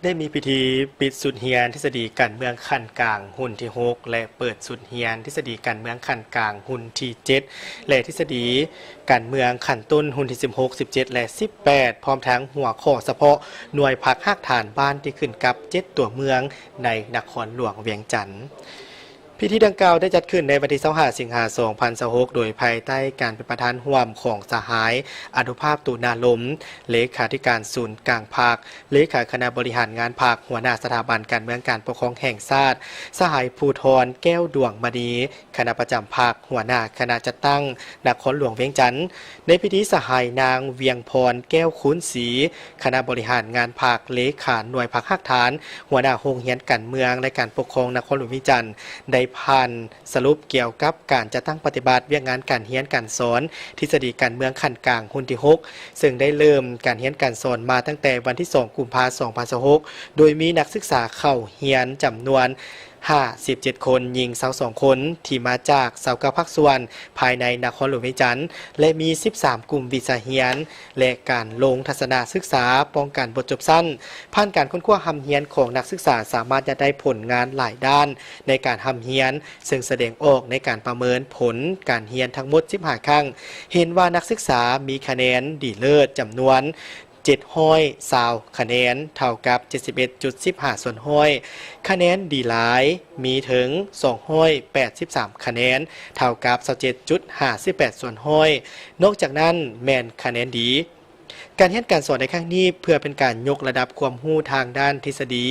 ໄດ້ມີພິທີປິດຊຸດຮຽນທິດສະດີການເມືອງຂັ້ນກາງຮຸ່ນທີຫົກ ແລະ ເປີດຊຸດຮຽນທິດສະດີການເມືອງຂັ້ນກາງຮຸ່ນທີເຈັດ ແລະ ທິດສະດີການເມືອງຂັ້ນຕົ້ນຮຸ່ນທີສິບຫົກ ສິບເຈັດ ແລະ ສິບແປດ ພ້ອມທັງຫົວຂໍ້ສະເພາະໜ່ວຍພັກຮາກຖານບ້ານທີ່ຂຶ້ນກັບເຈັດຕົວເມືອງໃນນະຄອນຫຼວງວຽງຈັນ. ພິທີດັ່ງກ່າວໄດ້ຈັດຂຶ້ນໃນວັນທີຊາວຫ້າ ສິງຫາ ສອງພັນຊາວຫົກ ໂດຍພາຍໃຕ້ການເປັນປະທານຮ່ວມຂອງສະຫາຍ ອະນຸພາບ ຕຸນາລົມ ເລຂາທິການສູນກາງພັກ, ເລຂາຄະນະບໍລິຫານງານພັກ, ຫົວໜ້າສະຖາບັນການເມືອງການປົກຄອງແຫ່ງຊາດ, ສະຫາຍ ພູທອນ ແກ້ວດວງມະນີ, ຄະນະປະຈຳພັກ, ຫົວໜ້າຄະນະຈັດຕັ້ງນະຄອນຫຼວງວຽງຈັນ. ໃນພິທີ ສະຫາຍ ນາງ ວຽງພອນ ແກ້ວຄູນສີ, ຄະນະບໍລິຫານງານພັກ, ເລຂາໜ່ວຍພັກຮາກຖານ, ຫົວໜ້າໂຮງຮຽນການເມືອງ ແລະ ການປົກຄອງນະຄອນຫຼວງວຽງຈັນ ໄດ້ຜ່ານສະຫຼຸບກ່ຽວກັບການຈັດຕັ້ງປະຕິບັດວຽກງານການຮຽນການສອນທິດສະດີການເມືອງຂັ້ນກາງຮຸ່ນທີຫົກ ເຊິ່ງໄດ້ເລີ່ມການຮຽນການສອນມາຕັ້ງແຕ່ວັນທີສອງ ກຸມພາ ສອງພັນຊາວຫົກ ໂດຍມີນັກສຶກສາເຂົ້າຮຽນຈຳນວນ ຫ້າສິບເຈັດຄົນ, ຍິງຊາວສອງຄົນ ທີ່ມາຈາກຊາວເກົ້າພາກສ່ວນພາຍໃນນະຄອນຫຼວງວຽງຈັນ ແລະ ມີສິບສາມກຸ່ມວິຊາຮຽນ ແລະ ການລົງທັດສະນະສຶກສາປ້ອງກັນບົດຈົບຊັ້ນ. ຜ່ານການຄົ້ນຄວ້າຮ່ຳຮຽນຂອງນັກສຶກສາ ສາມາດຈະໄດ້ຜົນງານຫຼາຍດ້ານໃນການຮ່ຳຮຽນ, ເຊິ່ງສະແດງອອກໃນການປະເມີນຜົນການຮຽນທັງໝົດສິບຫ້າຄັ້ງ. ເຫັນວ່ານັກສຶກສາມີຄະແນນດີເລີດຈຳນວນ ເຈັດຮ້ອຍຊາວຄະແນນ, ເທົ່າກັບ ເຈັດສິບເອັດຈຸດສິບຫ້າສ່ວນຮ້ອຍ, ຄະແນນດີຫຼາຍມີເຖິງ ສອງຮ້ອຍແປດສິບສາມຄະແນນ, ເທົ່າກັບ ຊາວເຈັດຈຸດຫ້າສິບແປດສ່ວນຮ້ອຍ. ນອກຈາກນັ້ນແມ່ນຄະແນນດີ. ການຮຽນການສອນໃນຄັ້ງນີ້ ເພື່ອເປັນການຍົກລະດັບຄວາມຮູ້ທາງດ້ານທິດສະດີ,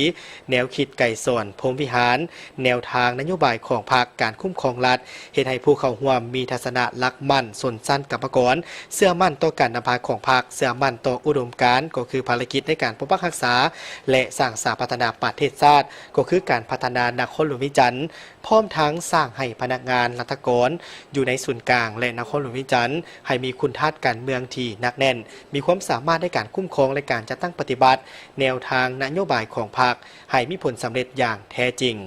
ແນວຄິດໄກສອນ ພົມວິຫານ, ແນວທາງນະໂຍບາຍຂອງພັກ, ການຄຸ້ມຄອງລັດ, ເຮັດໃຫ້ຜູ້ເຂົ້າຮ່ວມມີທັດສະນະຫຼັກໝັ້ນຊົນຊັ້ນກຳມະກອນ, ເຊື່ອໝັ້ນຕໍ່ການນຳພາຂອງພັກ, ເຊື່ອໝັ້ນຕໍ່ອຸດົມການ ກໍຄືພາລະກິດໃນການປົກປັກຮັກສາ ແລະ ສ້າງສາພັດທະນາປະເທດຊາດ ກໍຄືການພັດທະນານະຄອນຫຼວງວຽງຈັນ, ພ້ອມທັງສ້າງໃຫ້ພະນັກງານລັດຖະກອນຢູ່ໃນສູນກາງ ແລະ ນະຄອນຫຼວງວຽງຈັນ ໃຫ້ມີຄຸນທາດການເມືອງທີ່ໜັກແໜ້ນ, ມີຄວາມສາມາດໃນການຄຸ້ມຄອງ ແລະ ການຈັດຕັ້ງປະຕິບັດແນວທາງນະໂຍບາຍຂອງພັກ ໃຫ້ມີຜົນສຳເລັດຢ່າງແທ້ຈິງ.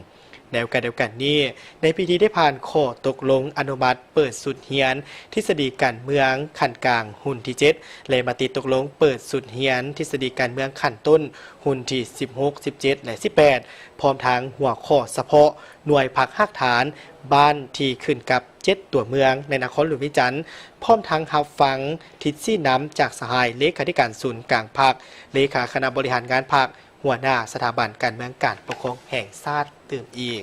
ໃນໂອກາດດຽວກັນນີ້, ໃນພິທີໄດ້ຜ່ານຂໍ້ຕົກລົງອະນຸມັດເປີດຊຸດຮຽນທິດສະດີການເມືອງຂັ້ນກາງຮຸ່ນທີເຈັດ ແລະ ມະຕິຕົກລົງເປີດຊຸດຮຽນທິດສະດີການເມືອງຂັ້ນຕົ້ນຮຸ່ນທີສິບຫົກ ສິບເຈັດ ແລະ ສິບແປດ ພ້ອມທັງຫົວຂໍ້ສະເພາະໜ່ວຍພັກຮາກຖານບ້ານທີ່ຂຶ້ນກັບເຈັດຕົວເມືອງໃນນະຄອນຫຼວງວຽງຈັນ, ພ້ອມທັງຮັບຟັງທິດຊີ້ນຳຈາກສະຫາຍເລຂາທິການສູນກາງພັກ, ເລຂາຄະນະບໍລິຫານງານພັກ, ຫົວໜ້າສະຖາບັນການເມືອງການປົກຄອງແຫ່ງຊາດຕື່ມອີກ.